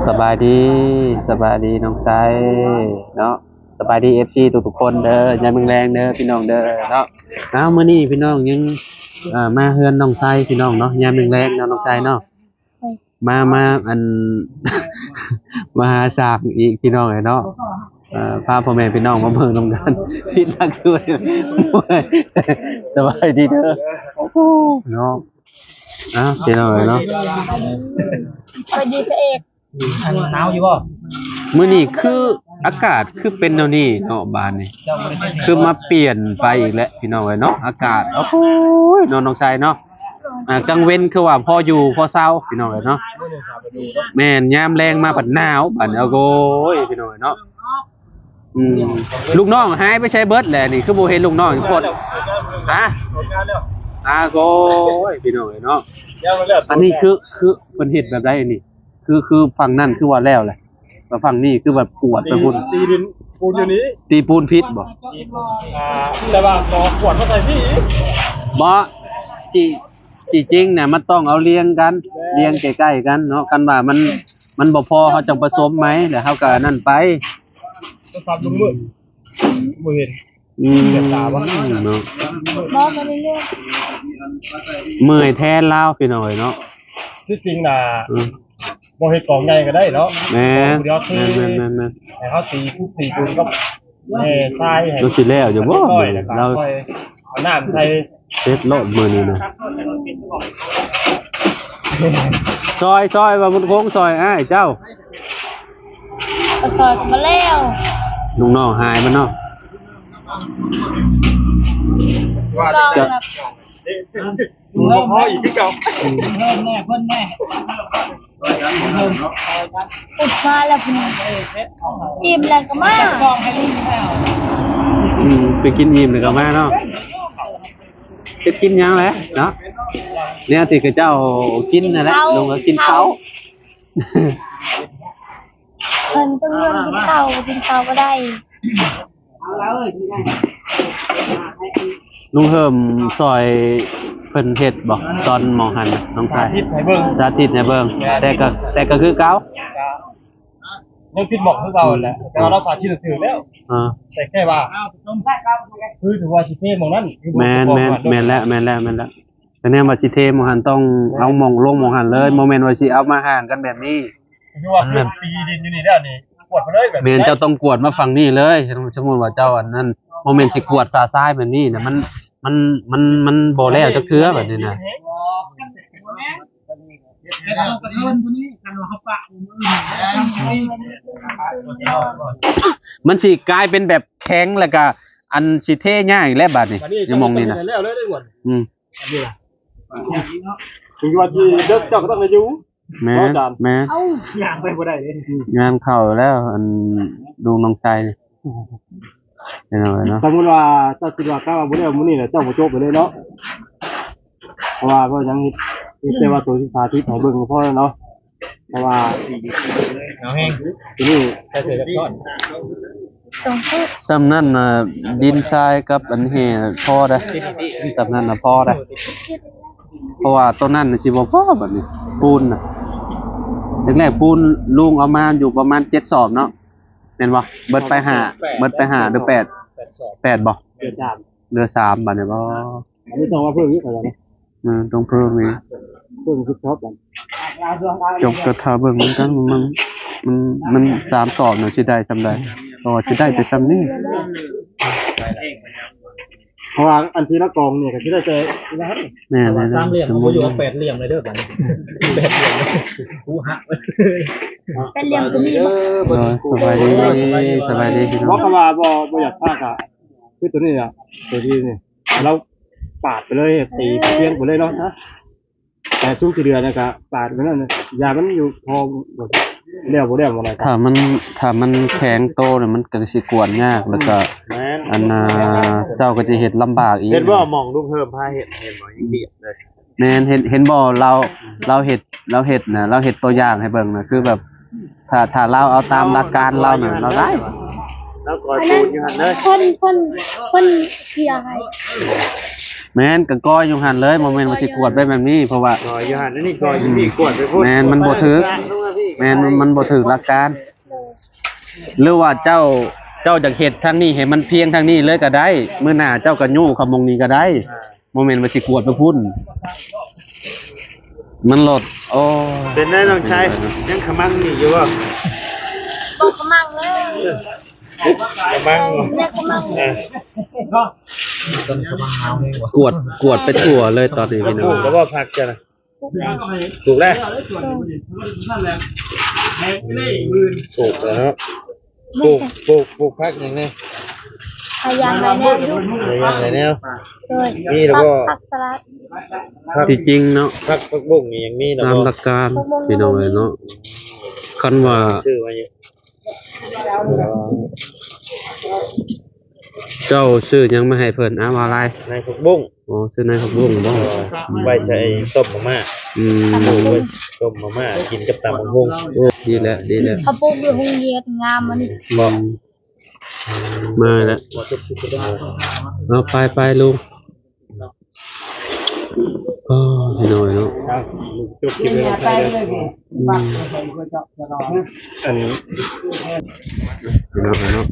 ສະບາຍດີ ສະບາຍດີນ້ອງໄຊເນາະ ສະບາຍດີ ເອັຟຊີ ທຸກໆຄົນເດີ ຍາມແລງໆເດີພີ່ນ້ອງເດີເນາະ. ອ້າວ ມື້ນີ້ພີ່ນ້ອງຍັງ ອ່າ ມາເຮືອນນ້ອງໄຊພີ່ນ້ອງເນາະ ຍາມແລງໆເນາະ ນ້ອງໄຊເນາະ ມາ ມາ ອັນ ມາຫາສາກອີກພີ່ນ້ອງເອີຍເນາະ. ເອີ ພາພໍ່ແມ່ພີ່ນ້ອງມາເບິ່ງນຳກັນ ຜິດຫຼັກຢູ່ ສະບາຍດີເດີ ໂອ້ໂຫ ເນາະ. ອ້າວ ພີ່ນ້ອງເອີຍເນາະ ສະບາຍດີພະເອກ ອັນໜາວຢູ່ບໍ່? ມື້ນີ້ຄືອາກາດຄືເປັນແນວນີ້ເນາະ ບາດນີ້ຄືມາປ່ຽນໄປອີກແລ້ວພີ່ນ້ອງເອີຍເນາະ ອາກາດ ໂອ້ໂຫ ເນາະ ນ້ອງໄຊເນາະ. ອ່າ ກາງເວັນຄືວ່າພໍຢູ່ພໍເຊົາພີ່ນ້ອງເອີຍເນາະ ແມ່ນ ຍາມແລງມາພັດໜາວ ບາດນີ້ ໂອ້ຍ ພີ່ນ້ອງເອີຍເນາະ. ອືມ ລູກນ້ອງຫາຍໄປໃສເບິດແຫຼະນີ້ ຄືບໍ່ເຫັນລູກນ້ອງຈັກຄົນ ຮະ? ອາ ໂອ້ຍ ພີ່ນ້ອງເອີຍເນາະ ອັນນີ້ຄື ຄືເພິ່ນເຮັດແບບໃດອັນນີ້? ຄື ຄືຝັ່ງນັ້ນຄືວ່າແລ້ວແຫຼະ ແລ້ວຝັ່ງນີ້ຄືແບບກວດໄປພຸ້ນ ຕີດິນປູນຢູ່ນີ້ ຕີປູນຜິດບໍ່? ອ່າ ແຕ່ວ່າກໍກວດມາໃສ່ພີ້ ບໍ່ ທີ່ ທີ່ຈິງນະ ມັນຕ້ອງເອົາລຽງກັນ ລຽງໃກ້ໆກັນເນາະ ຄັນວ່າມັນ ມັນບໍ່ພໍ ເຮົາຈັ່ງປະສົມໃໝ່ ແລ້ວເຮົາກໍອັນນັ້ນໄປ ໂທລະສັບລຸງມືດ ບໍ່ເຫັນ ອືມ ເນາະ ບໍ່ ບໍ່ໄດ້ເລື່ອງ ເມື່ອຍແທນລາວ ພີ່ນ້ອງເອີຍເນາະ. ທີ່ຈິງນະ ອືມ ບໍ່ເຮັດກອງໃຫຍ່ກໍໄດ້ເນາະ ແມ່ນ ດຽວຄື ແມ່ນໆໆໆ ໃຫ້ເຮົາຕີ ຕີປູນກັບ ເອີ ຊາຍໃຫ້ ມັນຊິແລ້ວຢູ່ບໍ່? ລາວ ເອົານ້ຳໃສ່ ເສັດໂລດມື້ນີ້ນະ ຊ່ອຍ ຊ່ອຍ ວ່າບຸນຄົງ ຊ່ອຍອ້າຍເຈົ້າ ກໍຊ່ອຍກໍບໍ່ແລ້ວ ລູກນ້ອງຫາຍມັນເນາະ ວ່າ ກໍ ເພິ່ນແນ່ ເພິ່ນແນ່ ອຸດມາແລ້ວພຸ້ນ ອີ່ມແລ້ວກໍມາ ອືມ ໄປກິນອີ່ມແລ້ວກໍມາເນາະ ຈະກິນຫຍັງແຫຼະເນາະ ແນວທີ່ເຂົາເຈົ້າກິນນັ້ນແຫຼະ ເຂົ້າ ລົງກໍກິນເຂົ້າ ເຂົ້າ ເພິ່ນຕ້ອງເລື່ອງກິນເຂົ້າ ກິນເຂົ້າບໍ່ໄດ້. ລຸງເຮີມຊ່ອຍເພິ່ນເຮັດບໍ່ ຕອນໝ່ອງຫັ້ນນະ ນ້ອງຊາຍ? ສາທິດໃຫ້ເບິ່ງ ສາທິດໃຫ້ເບິ່ງ ແຕ່ກໍ ແຕ່ກໍຄືເກົ່າ ຍັງຜິດໝ່ອງຄືເກົ່າຫັ້ນແຫຼະ ແຕ່ວ່າລາວສາທິດຖືກແລ້ວ ເອີ ແຕ່ແຄ່ວ່າ ຄືຖືວ່າຊິເທໝ່ອງນັ້ນ ຄືບໍ່ ແມ່ນ ແມ່ນ ແມ່ນແລ້ວ ແມ່ນແລ້ວ ແມ່ນແລ້ວ ກໍແນວວ່າຊິເທໝ່ອງຫັ້ນ ຕ້ອງເອົາໝ່ອງລົງໝ່ອງຫັ້ນເລີຍ ບໍ່ແມ່ນວ່າຊິເອົາມາຫານກັນແບບນີ້ ຄືວ່າ ແມ່ນ ຕີດິນຢູ່ນີ້ແລ້ວນີ້ ກວດມາເລີຍແບບນີ້ ແມ່ນ ເຈົ້າຕ້ອງກວດມາຝັ່ງນີ້ເລີຍ ສົມມຸດວ່າເຈົ້າອັນນັ້ນ ບໍ່ແມ່ນຊິກວດຊາຊາຍແບບນີ້ນະ ມັນ ມັນ ມັນ ມັນບໍ່ແລ້ວຈັກເທື່ອແບບນີ້ນະ ມັນຊິກາຍເປັນແບບແຂງ ແລ້ວກະອັນຊິເທຍາກອີກແລ້ວບາດນີ້ ຢູ່ໝ່ອງນີ້ນະ ອືມ ອັນນີ້ລະ ເຖິງວ່າຊິເດິກເຈົ້າກໍຕ້ອງໄດ້ຢູ່ ແມ່ນ ເນາະອາຈານ ແມ່ນ ເອົ້າ ຍ່າງໄປບໍ່ໄດ້ເດ້ ງານເຂົ້າແລ້ວ ອັນ ລຸງນ້ອງໄຊນີ້ ເຫັນເນາະ ສົມມຸດວ່າເຈົ້າຄິດວ່າ ກະວ່າບໍ່ໄດ້ເອົາມື້ນີ້ແຫຼະ ເຈົ້າບໍ່ຈົບໄປເລີຍເນາະ ເພາະວ່າບໍ່ຫຍັງ ເຮັດ ເຮັດແຕ່ວ່າໂຕສາທິດໃຫ້ເບິ່ງກໍພໍແລ້ວເນາະ ເພາະວ່າ ເອົາແຮງ ໂຕນີ້ ໃສ່ເສື້ອກັບຊ້ອນ ສອງຊຸດ ຊ່ຳນັ້ນນະ ດິນຊາຍກັບອັນແຮ່ພໍໄດ໋ ຊ່ຳນັ້ນນະພໍໄດ໋ ເພາະວ່າໂຕນັ້ນນະຊິບໍ່ພໍບາດນີ້ ປູນນະ ແລກໆ ປູນລຸງເອົາມາຢູ່ປະມານເຈັດສອບເນາະ ແມ່ນບໍ່? ເບິດໄປຫ້າ ເບິດໄປຫ້າຫຼືແປດ ແປດບໍ່? ເຫຼືອສາມ ເຫຼືອສາມບາດນີ້ບໍ່? ອັນນີ້ຕ້ອງມາເພີ່ມອີກເທົ່າໃດນະ? ແມ່ນ ຕ້ອງເພີ່ມອີກ ເພີ່ມຄືຊອບກັນ ຈົບກໍຖ້າເບິ່ງນຳກັນ ມັນ ມັນ ມັນສາມສອບນະ ຊິໄດ້ຊ່ຳໃດ ກໍຊິໄດ້ແຕ່ຊ່ຳນີ້ ເພາະວ່າອັນທີລະກອງນີ້ກໍຊິໄດ້ແຕ່ ແມ່ນ ແມ່ນ ສາມຫຼ່ຽມ ເຮົາບໍ່ຢູ່ເອົາແປດຫຼ່ຽມເລີຍເດີບາດນີ້ ແປດຫຼ່ຽມ ຫູຫັກ ແປດຫຼ່ຽມກໍມີ ເອີ ສະບາຍດີ ສະບາຍດີ ພີ່ນ້ອງ ເພາະວ່າບໍ່ ບໍ່ຢາກພາກະ ຄືໂຕນີ້ລະ ໂຕທີ່ນີ້ ລາວປາດໄປເລີຍ ຕີພຽງໄປເລີຍເນາະ ແຕ່ຊຸມທີ່ເຫຼືອນະກະປາດໄປນັ້ນນະ ຢ່າມັນຢູ່ພໍແລ້ວບໍ່ແລ້ວບໍ່ໄດ້ ຖ້າມັນ ຖ້າມັນແຂງໂຕນີ້ ມັນກະຊິກວດຍາກ ແລ້ວກະ ແມ່ນ ອັນນ່າ ເຈົ້າກະຊິເຮັດລຳບາກອີກ ເຫັນບໍ່ ໝ່ອງລຸງເຮີມພາເຮັດ ເຫັນບໍ່ ຍັງດຽບເລີຍ ແມ່ນ ເຫັນ ເຫັນບໍ່ ລາວ ລາວເຮັດ ລາວເຮັດນະ ລາວເຮັດຕົວຢ່າງໃຫ້ເບິ່ງນະ ຄືແບບ ຖ້າ ຖ້າລາວເອົາຕາມຫຼັກການລາວນະ ລາວໄດ້ ລາວກອຍປູນຢູ່ຫັ້ນເລີຍ ເພິ່ນ ເພິ່ນ ເພິ່ນເກຍໃຫ້ ແມ່ນ ກໍກ້ອຍຢູ່ຫັ້ນເລີຍ ບໍ່ແມ່ນວ່າຊິກວດໄປແບບນີ້ ເພາະວ່າ ກໍຢູ່ຫັ້ນ ອັນນີ້ກໍຢູ່ນີ້ ກວດໄປພຸ້ນ ແມ່ນ ມັນບໍ່ຖືກ ແມ່ນ ມັນ ມັນບໍ່ຖືກຫຼັກການ. ໂດຍ ຫຼືວ່າເຈົ້າ ເຈົ້າຢາກເຮັດທາງນີ້ໃຫ້ມັນພຽງທາງນີ້ເລີຍກໍໄດ້ ມື້ໜ້າເຈົ້າກໍຍູ້ເຂົ້າໝ່ອງນີ້ກໍໄດ້ ອ່າ ບໍ່ແມ່ນວ່າຊິກວດໄປພຸ້ນ ມັນໂລດ. ໂອ້ ເປັນໄດນ້ອງຊາຍ ຍັງຂະມັງນີ້ຢູ່ບໍ່? ບໍ່ຂະມັງເລີຍ ຂະມັງ ຍັງຂະມັງ ເອີ ກວດ ກວດໄປທົ່ວເລີຍຕອນນີ້ພີ່ນ້ອງ. ປູກແລ້ວບໍ່ຜັກເຈົ້ານະ? ປູກແລ້ວ ປູກແລ້ວເນາະ ປູກ ປູກ ປູກຜັກຫຍັງແດ່? ຫຼາຍຢ່າງຫຼາຍແນວຢູ່ ຫຼາຍຢ່າງຫຼາຍແນວ ໂດຍ ມີແລ້ວກໍ ຜັກ ຜັກສະຫຼັດ ຜັກ ທີ່ຈິງເນາະ ຜັກ ຜັກບຸ້ງນີ້ຍັງມີແລ້ວ ຕາມຫຼັກການ ພີ່ນ້ອງເອີຍເນາະ ຄັນວ່າ ເຈົ້າຊື້ຫຍັງມາໃຫ້ເພິ່ນ? ອ້າວ ວ່າຫຼາຍ ໃນຜັກບຸ້ງ. ອໍ ຊື້ໃນຜັກບຸ້ງບໍ? ເອີ ໄວ້ໃສ່ຕົ້ມມາມ່າ ອືມ ຕົ້ມມາມ່າກິນກັບຕຳບັກຫຸ່ງ. ໂອ້ ດີແລ້ວ ດີແລ້ວ ເຂົາປູກຢູ່ໂຮງຮຽນງາມອັນນີ້ ອືມ ມາແລ້ວ ເອົາ ໄປ ໄປ ລຸງ. ອໍ ພີ່ນ້ອງເນາະ ຈົບຄລິບໄວ້ເທົ່ານີ້ ອືມ ອັນ ພີ່ນ້ອງເນາະ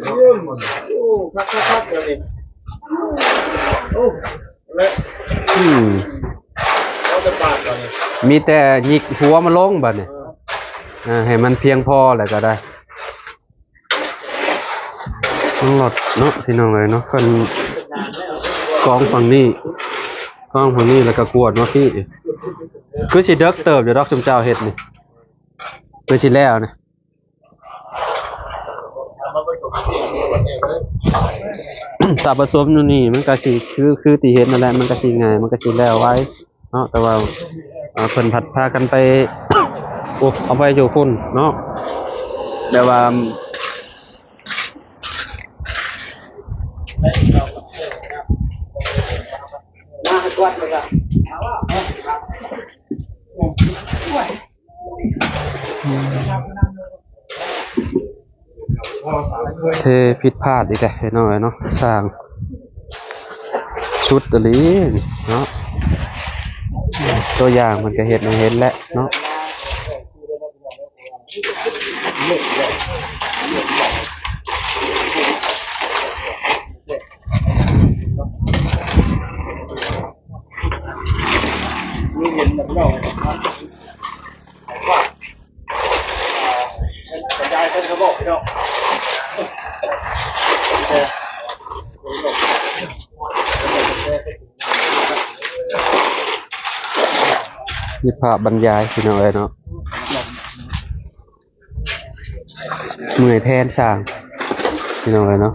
ໂອ້ ຄັກໆໆ ດຽວນີ້ ໂອ້ ແລະ ອືມ ເອົາແຕ່ປາກບາດນີ້ ມີແຕ່ຫຍິກຫົວມັນລົງບາດນີ້ ເອີ ອ່າ ໃຫ້ມັນພຽງພໍແລ້ວກໍໄດ້. ມັນລອດເນາະ ພີ່ນ້ອງເອີຍເນາະ ເພິ່ນກອງຝັ່ງນີ້ ກອງຝັ່ງນີ້ ແລ້ວກໍກວດມາພີ້ ຄືຊິເດິກເຕີບຢູ່ດອກ ຊຸມເຈົ້າເຮັດນີ້ ຄືຊິແລ້ວນະ ຖ້າປະສົມຢູ່ນີ້ ມັນກໍຊິຄື ຄືທີ່ເຫັນນັ້ນແຫຼະ ມັນກໍຊິງ່າຍ ມັນກໍຊິແລ້ວໄວ. ເນາະ ແຕ່ວ່າ ເອີ ເພິ່ນພັດພາກັນໄປອົບເອົາໄວ້ຢູ່ພຸ້ນເນາະ ແບບວ່າ ເທຜິດພາດອີກແລ້ວພີ່ນ້ອງເອີຍເນາະ ສ້າງສຸດອີ່ຫຼີເນາະ ຕົວຢ່າງເພິ່ນກໍເຮັດໃຫ້ເຫັນແລ້ວເນາະ. ມີພາບບັນຍາຍ ພີ່ນ້ອງເອີຍເນາະ ເມື່ອຍແທນຊ່າງ ພີ່ນ້ອງເອີຍເນາະ.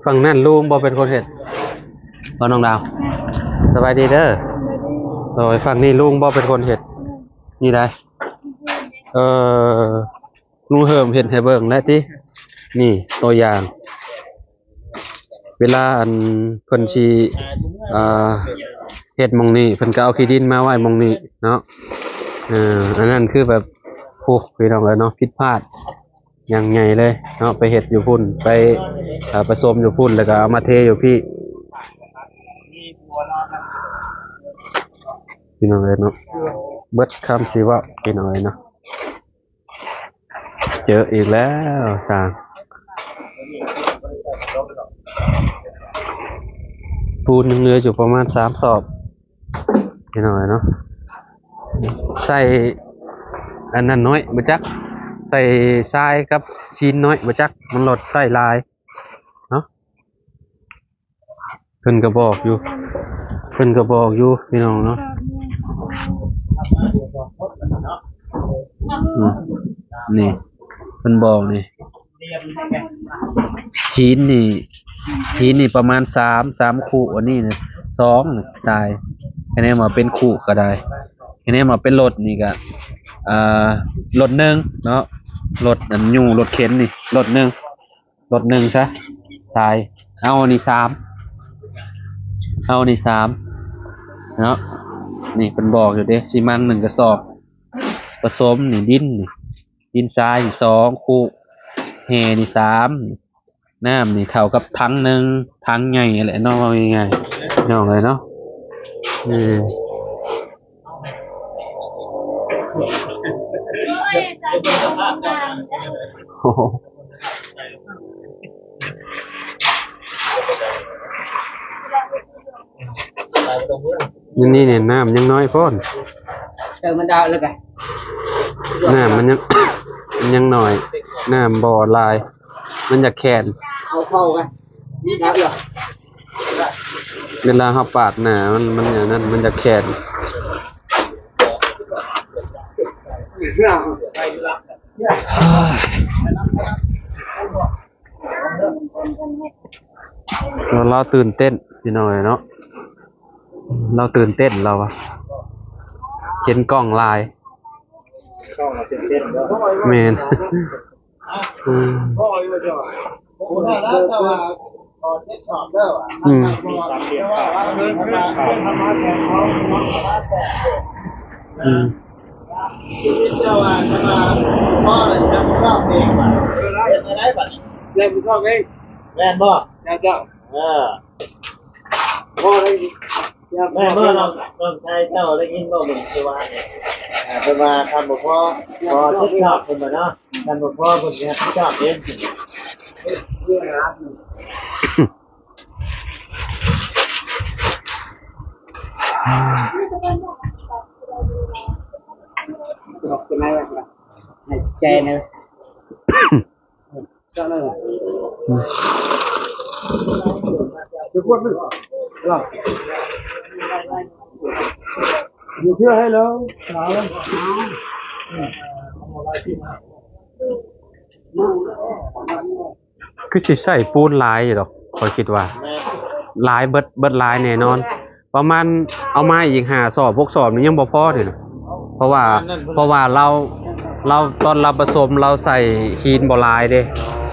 ຝັ່ງນັ້ນລຸງບໍ່ເປັນຄົນເຮັດບໍ່ ນ້ອງດາວ? ສະບາຍດີເດີ. ໂດຍ ຝັ່ງນີ້ລຸງບໍ່ເປັນຄົນເຮັດ ນີ້ໄດ໋. ເອີ ລຸງເຮີມເຮັດໃຫ້ເບິ່ງແລ້ວຕິ. ນີ້ຕົວຢ່າງ ເວລາອັນເພິ່ນຊິ ອ່າ ເຮັດໝ່ອງນີ້ ເພິ່ນກໍເອົາຂີ້ດິນມາໄວ້ໝ່ອງນີ້ເນາະ. ເອີ ອັນນັ້ນຄືແບບ ໂອ້ ພີ່ນ້ອງເອີຍເນາະ ຜິດພາດຢ່າງໃຫຍ່ເລີຍເນາະ ໄປເຮັດຢູ່ພຸ້ນ ໄປ ເອີ ປະສົມຢູ່ພຸ້ນ ແລ້ວກໍເອົາມາເທຢູ່ພີ້ ພີ່ນ້ອງເອີຍເນາະ. ເບິດຄຳຊິເວົ້າ ພີ່ນ້ອງເອີຍເນາະ. ເຈີອີກແລ້ວຊ່າງ ປູນຍັງເຫຼືອຢູ່ປະມານສາມສອບ ພີ່ນ້ອງເນາະ. ໃສ່ອັນນັ້ນໜ້ອຍບໍ່ຈັກ ໃສ່ຊາຍກັບຫີນໜ້ອຍບໍ່ຈັກ ມັນໂລດໃສ່ຫຼາຍເນາະ. ເພິ່ນກໍບອກຢູ່ ເພິ່ນກໍບອກຢູ່ພີ່ນ້ອງເນາະ. ອືມ ນີ້ເພິ່ນບອກນີ້ ຫີນນີ້ ຫີນນີ້ປະມານສາມ ສາມຄູ່ ອັນນີ້ນະ ສອງ ຕາຍ. ຄະແນນວ່າເປັນຄູ່ກໍໄດ້ ຄະແນນວ່າເປັນລົດນີ້ກໍ ອ່າ ລົດໜຶ່ງເນາະ ລົດອັນຍູ້ລົດເຂັນນີ້ລົດໜຶ່ງ ລົດໜຶ່ງຊະ ຕາຍ. ເອົາ ອັນນີ້ສາມ ເຮົານີ້ສາມເນາະ ນີ້ເພິ່ນບອກຢູ່ເດ້ ຊີມັງໜຶ່ງກະສອບ ປະສົມນີ້ດິນນີ້ ດິນຊາຍນີ້ສອງຄຸ ແຮ່ນີ້ສາມ ນ້ຳນີ້ເທົ່າກັບຖັງໜຶ່ງ ຖັງໃຫຍ່ແຫຼະເນາະ ເວົ້າງ່າຍໆ ພີ່ນ້ອງເອີຍເນາະ ເອີ. ໂອ້ໂຫ ນີ້ ນີ້ ນ້ຳຍັງນ້ອຍໂພດ ເຕີມມັນດາວແລ້ວກະ ນ້ຳມັນຍັງ ມັນຍັງນ້ອຍ ນ້ຳບໍ່ຫຼາຍ ມັນຢາກແຂນ ເອົາເຂົ້າກັນ ເວລາເຮົາປາດໜ້າມັນ ມັນອັນນັ້ນ ມັນຢາກແຂນ. ລາວຕື່ນເຕັ້ນພີ່ນ້ອງເອີຍເນາະ ລາວຕື່ນເຕັ້ນລາວວ່າ ເຫັນກ້ອງຫຼາຍ ກ້ອງລາວຕື່ນເຕັ້ນເນາະ ແມ່ນ. ອືມ ອືມ ອືມ ແມ່ນບໍ່? ເຈົ້າ ເຈົ້າ ພໍໄດ້ ແມ່ນບໍ່ ນ້ອງ ນ້ອງຊາຍເຈົ້າໄດ້ຍິນບໍ່ມື້ວານນີ້ ເພິ່ນວ່າຄັນບໍ່ພໍ ຂໍເຊັກຊອບເພິ່ນວ່າເນາະ ຄັນບໍ່ພໍເພິ່ນຊິຮັບຜິດຊອບເອງ. ໃຈນະ. ຄືຊິໃຊ້ປູນຫຼາຍຢູ່ດອກ ຂ້ອຍຄິດວ່າ ຫຼາຍເບິດ ເບິດຫຼາຍແນ່ນອນ. ປະມານເອົາມາອີກຫ້າສອບຫົກສອບນີ້ຍັງບໍ່ພໍເດ ເພາະວ່າ ເພາະວ່າລາວ ລາວ ຕອນລາວປະສົມລາວໃສ່ຫີນບໍ່ຫຼາຍເດ້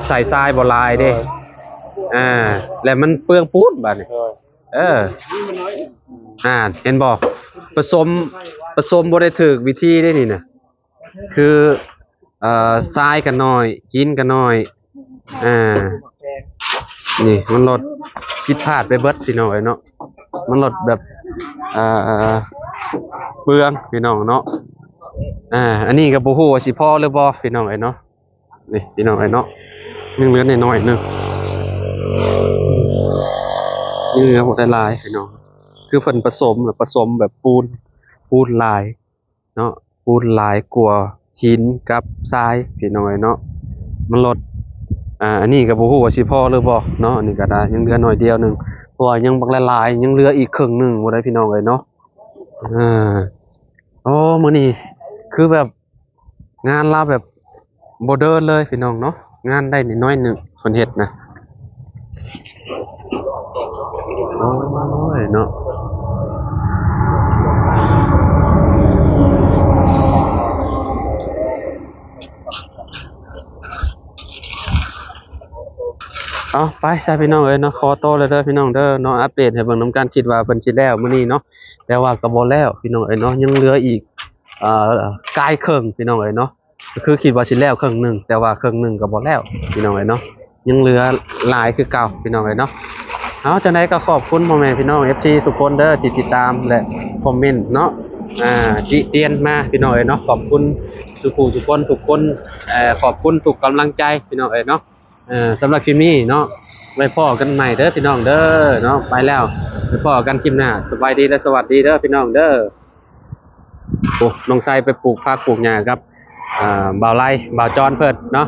ໃສ່ຊາຍບໍ່ຫຼາຍເດ້ ໂດຍ ອ່າ ແລ້ວມັນເປືອງປູນບາດນີ້ ໂດຍ ເອີ ອ່າ ເຫັນບໍ່ ປະສົມ ປະສົມບໍ່ໄດ້ຖືກວິທີເດ້ນີ້ນະ ຄື ເອີ ຊາຍກະໜ້ອຍ ຫີນກະໜ້ອຍ ອ່າ ນີ້ມັນລົດຜິດພາດໄປເບິດພີ່ນ້ອງເອີຍເນາະ ມັນລົດແບບ ເອີ ເປືອງພີ່ນ້ອງເນາະ ອ່າ ອັນນີ້ກະບໍ່ຮູ້ວ່າຊິພໍຫຼືບໍ່ພີ່ນ້ອງເອີຍເນາະ ນີ້ພີ່ນ້ອງເອີຍເນາະ ຍັງເຫຼືອໜ້ອຍໆໜຶ່ງ ຍັງເຫຼືອບໍ່ໄດ້ຫຼາຍພີ່ນ້ອງ ຄືເພິ່ນປະສົມ ປະສົມແບບປູນ ປູນຫຼາຍ ເນາະ ປູນຫຼາຍກວ່າຫີນກັບຊາຍພີ່ນ້ອງເອີຍເນາະ ມັນລົດ ອ່າ ອັນນີ້ກະບໍ່ຮູ້ວ່າຊິພໍຫຼືບໍ່ເນາະ ອັນນີ້ກະໄດ້ ຍັງເຫຼືອໜ້ອຍດຽວໜຶ່ງ ເພາະວ່າຍັງບັກຫຼາຍໆ ຍັງເຫຼືອອີກເຄິ່ງໜຶ່ງພຸ້ນໃດ໋ພີ່ນ້ອງເອີຍເນາະ ອ່າ ໂອ້ ມື້ນີ້ຄືແບບ ງານລາວແບບບໍ່ເດີນເລີຍພີ່ນ້ອງເນາະ ງານໄດ້ໜ້ອຍໆໜຶ່ງເພິ່ນເຮັດນະ ໂອ້ຍເນາະ ເອົາ ໄປຊະພີ່ນ້ອງເອີຍເນາະ ຂໍໂຕແລ້ວເດີພີ່ນ້ອງເດີເນາະ ອັບເດດໃຫ້ເບິ່ງນຳກັນ ຄິດວ່າເພິ່ນຊິແລ້ວມື້ນີ້ເນາະ ແຕ່ວ່າກະບໍ່ແລ້ວພີ່ນ້ອງເອີຍເນາະ ຍັງເຫຼືອອີກ ເອີ ກາຍເຄິ່ງພີ່ນ້ອງເອີຍເນາະ ກະຄືຄິດວ່າຊິແລ້ວເຄິ່ງໜຶ່ງ ແຕ່ວ່າເຄິ່ງໜຶ່ງກະບໍ່ແລ້ວພີ່ນ້ອງເອີຍເນາະ ຍັງເຫຼືອຫຼາຍຄືເກົ່າພີ່ນ້ອງເອີຍເນາະ ເອົາ ຈັ່ງໃດກະຂອບຄຸນພໍ່ແມ່ພີ່ນ້ອງ ເອັຟຊີ ທຸກຄົນເດີ ທີ່ຕິດຕາມ ແລະ ຄອມເມັນເນາະ ອ່າ ຕິຕຽນມາພີ່ນ້ອງເອີຍເນາະ ຂອບຄຸນທຸກຜູ້ທຸກຄົນທຸກຄົນ ເອີ ຂອບຄຸນທຸກກຳລັງໃຈພີ່ນ້ອງເອີຍເນາະ ເອີ ສຳລັບຄລິບນີ້ເນາະ ໄວ້ພໍ້ກັນໃໝ່ເດີພີ່ນ້ອງເດີເນາະ ໄປແລ້ວ ໄວ້ພໍ້ກັນຄລິບໜ້າ ສະບາຍດີ ແລະ ສະຫວັດດີເດີພີ່ນ້ອງເດີ. ໂອ້ ນ້ອງໄຊໄປປູກຜັກປູກຫຍ້າກັບ ອ່າ ບ່າວໄລ ບ່າວຈອນເພິ່ນເນາະ.